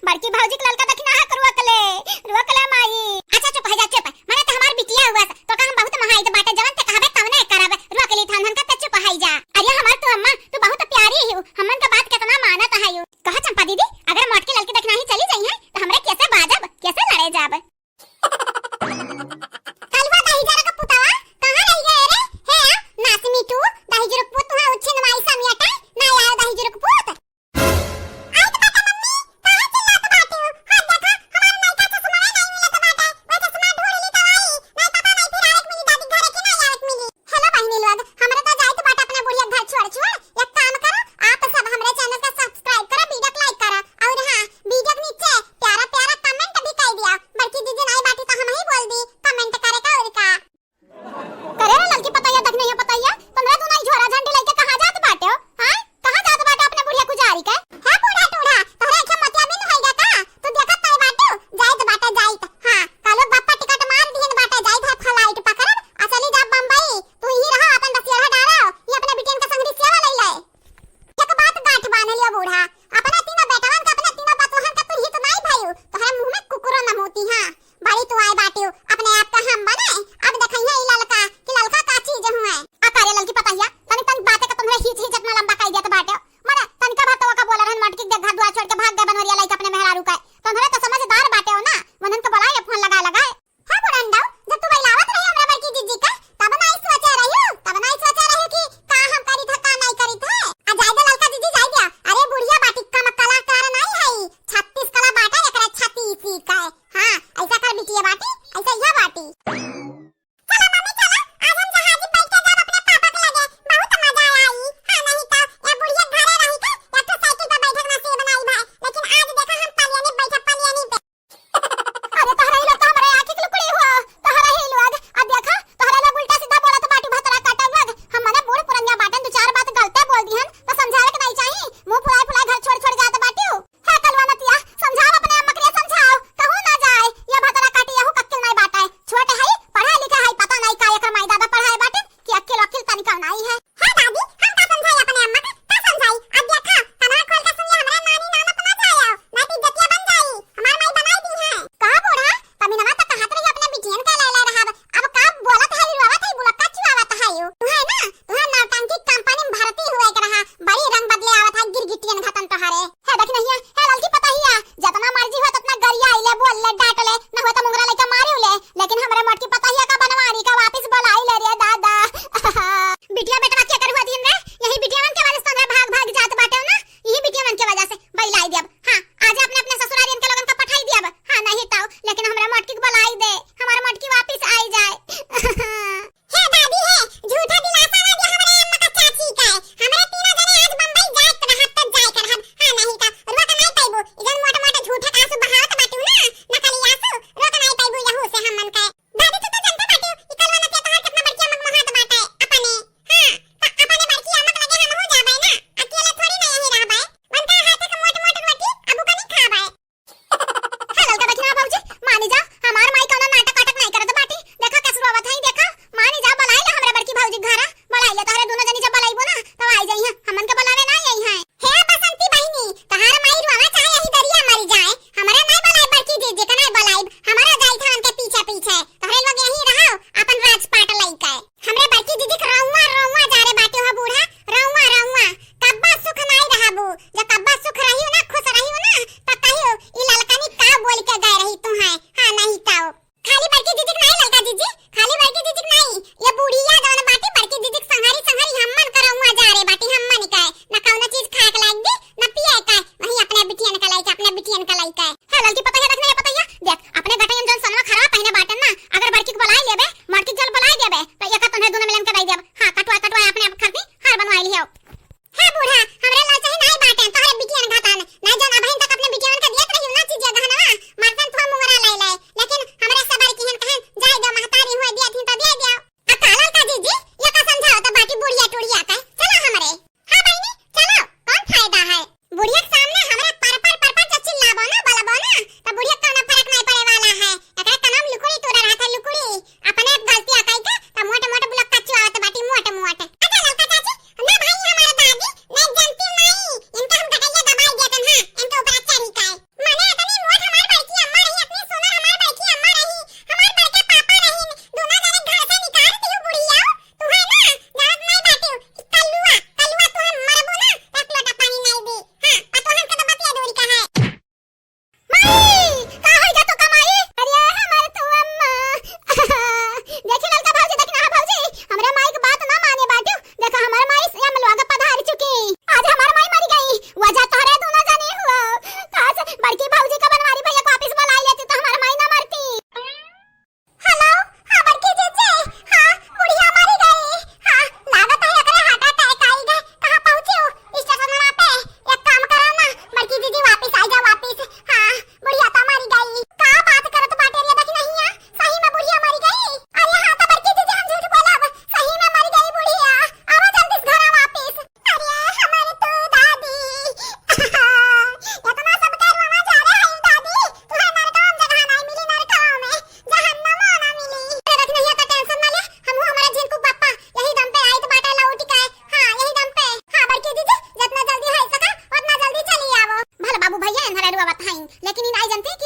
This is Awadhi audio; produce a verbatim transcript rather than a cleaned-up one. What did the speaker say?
बड़की भौजी के ललका दखिनहा के रोक ले, रोक ले माई। अच्छा चुप है जा, चुप। मने त हमार बिटिया हुआ स, तो का हम बहुत महाई त बाटे, जवन ते कहबे तवने करब। रोक ली थान हन का, ते चुप है जा। अरे हमार तू अम्मा, तू बहुत प्यारी ही हो, हमन का बात कितना मानत है यू। कहा चंपा दीदी, अगर मोटकी ललकी दखिनही चली जाई है, तो हमरे कैसे बाजब, कैसे लड़े जाब? कलवा दहिजरा का पुतवा, कहाँ रहि गए रे? हे आ, नासमी टू, दहिजरा का पुत, तुहाँ उच्छिन माई समियाटा, ना आयो दहिजरा का पुत। आई तो बता मम्मी, काहे चिल्लात बाटे हो? हाथ देखा, हमार नयका चश्मा नहीं मिलत बाटे, वह चश्मा ढूंढ ली तो आई, नहीं पापा नहीं फिर आवे के मिली, दादी घरे की नहीं आवे के मिली। Hello बहिनी लोग, हमरा तो जाइत बाटे अपना बुढ़िया घर छोड़ छोड़। एक काम करो, आप सब हमरे channel का subscribe करो, video को like करो, और हाँ, video के नीचे प्यारा प्यारा comment भी कर दिया। बड़की दीदी नहीं बाटी तो हम ही बोल दी comment करे का और का। करे रे ललकी पतैया, दखिनहा पतैया, तोहरे दुनो ई झोरा झंडी लेके कहाँ जात बाटे हो? हाँ, कहाँ जात बाटे अपने बुढ़िया कुजारी के? हे बूढ़ा टूढ़ा, तोहरे आँखें मोतियाबिंद होइगा का? तू देखत नहीं बाटू, जाइत बाटे जाइत। हाँ, कालो बप्पा टिकट मार दिहन बाटे, जाइत है flight पकड़ब, आ चली जा बम्बई। तू यही रहो, अपन बसिया डारो, ये अपने बिटियन के संगरी सेवा ले ले। एक बात गांठ बांध लियो बूढ़ा, अपने तीनों बेटवन के, अपने तीनों बतुहन के तू हित नाई भयू, तोहरे मुंह में कुकुरो न मूती। हाँ, बड़ी तू आए बाटियो, अपने आप का हम बने, अब देखइहे ई ललका, कि ललका का चीज हुए। आ का रे ललकी पतहिया, तनी तनी बातें का तुम्हरे हिच हिच इतना लंबा कई देत बाटे। मने तनिका बात तो का बोला रहन मटकी के घर दुआर छोड़ के भाग गए बनवरिया लइके अपने मेहरारू का। तुम्हरे तो समझदार बाटे हो ना, वनन के बोलाए फोन लगा लगाए। हे बुढ़ंडा, जब तू बइलावत रही हमरा बड़की जीजी का, तब नाई सोचे रही, तब नाई सोचे रही कि का हम करी था, का नाई करी था। आ जाए दे ललका जीजी, जाए दिया। अरे बुढ़िया बाटी, कम कलाकार नाई है, छत्तीस कला बाटा एकरा छत्तीसी का। हाँ, ऐसा कर बिटिया बाटी, ऐसा यह बाटी। चला मम्मी चला, आज हम जहाजी बैठ के जाब अपने पापा के लगे, बहुत मजा आई। हाँ नहीं तो ये बुढ़िया घरे रही के एक ठो साइकिल पर बैठे के नसीब नाई भाई, लेकिन आज देखा हम पलियनी बैठे पलियनी पे। अरे तोहरा ही लोग तो हमारे आँखी के लुकड़ी हो, तोहरा ही लोग। अब देखा, तोहरा लोग उल्टा सीधा बोलत बाटी भतरा काटा लोग। हम मने बूढ़ पुरनिया बाटन, दो चार बात गलते बोल दिहन, तो समझावे के नहीं चाही। मुंह फुलाए फुलाए घर छोड़ छोड़ जात बाटियो। हे कलवा नतिया, समझाओ अपने अम्मा के लिए समझाओ, कहूँ ना जाए। ये भतरा काटी यहू कक्किल नहीं बाटा है, छोट है, पढ़ा लिखा है, पता नहीं का एकर माई दादा पढ़ाए बाटे कि अक्किल अक्किल तनिका नहीं है। हे दादी, हम का समझाई अपने अम्मा का, का समझाई? अब देखा, कनवा खोल के सुनिए, हमरे नानी नाम अपना जायो, नहीं तो इज्जतिया बन जाई, हमार माई बनाई दी है। कहा बूढ़ा, तमिनवा तो कहत रही अपने बिटियन के ले ले रहब, अब का बोलत है, रोवत है, बुलक्का चुआवत है यू। तू है ना, तू है नौटंकी कंपनी में भर्ती हुए के रहा, बड़ी रंग बदले आवत है, गिरगिटियन घतन तोहरे। हे दखिनहिया, हे ललकी पतहिया, जतना मर्जी हो ततना गरिया ले, बोल ले, डांट ले, न हो तो मुंगरा लेके मारे ले, लेकिन हमरे मोटकी पतहिया का बनवारी का वापिस बोलाई ले रे दादा। बिटिया बेटवा के कर हुआ दिन रे, यही बिटियावन के वजह से तोहरे भाग भाग जात बाटे ना, यही बिटियावन के वजह से बइलाई देब। हाँ, आज अपने अपने ससुरारियन के लोगन का पठाई देब। हाँ, नहीं ताऊ, लेकिन हमरे मोटकी के बोलाई दे, हमारे मोटकी वापिस आई जाए। हे दादी हे, झूठा दिलासा ना दे हमरे अम्मा का चाची के। हमरे तीनों जने आज बम्बई जाए के रहब, तब जाए के रहब। हाँ, नहीं तो रोक नहीं पाइबू। ई जन मोट मोट झूठा का आंसू बहावत बाटू ना, नकली आंसू, रोक नहीं पाइबू यहू से हमन के। दादी, तू तो जानते बाटू, ई कलवा नतिया तोहार कितना बड़की अम्मा के मोहात बाटे। अपने, हाँ, तो अपने बड़की अम्मा के लगे हमहू जाबे ना, अकेले थोड़ी ना यहीं रहबे। उनका हाथ के मोट मोट रोटी अबू कनी खाबे। हे ललका दखिनहा भौजी, मानी जा, हमार माई कौनो नाटक वाटक नहीं करत बाटी। देखा कैसे रोवत हई, देखा, मानी जा, बुलाई ले हमरे बड़की भौजी के घरा, बुलाई ले, तोहरे दोनों जनी जब बुलाइबो ना, तब आई जाई हैं, हमन के बुलावे ना आई हैं। हे बसंती बहिनी, तोहार माई रोवा चाहे यही दरिया मरी जाए, हमरा नहीं बुलाई बड़की दीदी के नहीं बुलाई, हमरा जाई था उनके पीछे पीछे, तोहरे लोग यहीं रहो, अपन राजपाट लइके। हमरे बड़की दीदी के रउआ, रउआ जा रे बाटे हो बूढ़ा, रउआ, रउआ। कब्बा सुख नाई रहबू, जब कब्बा सुख रहियो ना, खुश रहियो ना, त कहियो, "ई ललकनी का बोल के गए रही तू हैं?" हाँ, नहीं ताओ। खाली बड़की दीदी के नाई ललका दीदी, खाली बड़की दीदी के नाई, ये बुढ़िया जौन बाटी बड़की दीदी के संहारी, संहारी हमन के रउआ जा रे बाटी, हमन के। ना कौनो चीज खाए के लायक दी, ना पिए के, वही अपने बिटियन के लायक, अपने बिटियन के लायक। हे ललकी पतोहिया, देख ना ये पतोहिया, देख, अपने गटैयन जौन सनवा खरवा पहिने बाटन ना, अगर बड़की के बुलाई लेबे, मड़की जल बुलाई देबे, तो एका तोहरे दोनों मिलन के दई देब। हाँ, कटवा, कटवा अपने आप खरदी, हार बनवाई लिहो। हे बूढ़ा, हमरे लाल चाही नाई बाटन, तोहरे बिटियन घातन, ना जौन अबहिन तक अपने बिटियन के दियत रही ना चीजिया गहनवा, मरतन थो मुंगरा लाई लाई, लेकिन हमरे सबर की हन कहन, जाए दो महतारी हुए दिया थी तो दे दियो। आ का ललका जीजी, ये का समझाओ तो बाटी बुढ़िया टुढ़िया का, चलो हमरे। हाँ बहिनी, चलो, कौन फायदा है? बुढ़िया के सामने हमरा पर पर पर पर जो चिल्लाबो ना, बोलबो, बड़की भौजी का बनवारी भैया को वापिस बुलाई लेती तो हमार माई ना मरती। हेलो, हाँ बड़की जीजी, हाँ बुढ़िया मरी गई। हाँ, लागत है एकरे हार्ट अटैक आई गए। कहाँ पहुँची हो? स्टेशन पे। एक काम करो ना बड़की जीजी, वापिस आ जाओ वापिस। हाँ, बुढ़िया तो मरी गई। का बात करत बाटे रे दखिनहिया, सही में बुढ़िया मरी गई? अरे हाँ तो बड़की जीजी हम झूठ बोलब, सही में मरी गई बुढ़िया। आवा जल्दी से घरा वापिस। अरे हमारे तो दादी, इतना सब करवाना जा रहे हैं दादी, तुम्हें नरकवा में जगह नहीं मिली, नरकवा में, जहन्नमवा ना मिली। अरे दखिनहिया तो टेंशन ना ले, हम हमारे झिनकू बापा यही दम पे आइत बाटे लौट के। हाँ यही दम पे। हाँ बड़की जीजी, जितना जल्दी हो सका उतना जल्दी चली आवो। भला बाबू भैया एन्हरा रुआ बताई, लेकिन इन आई जनती कि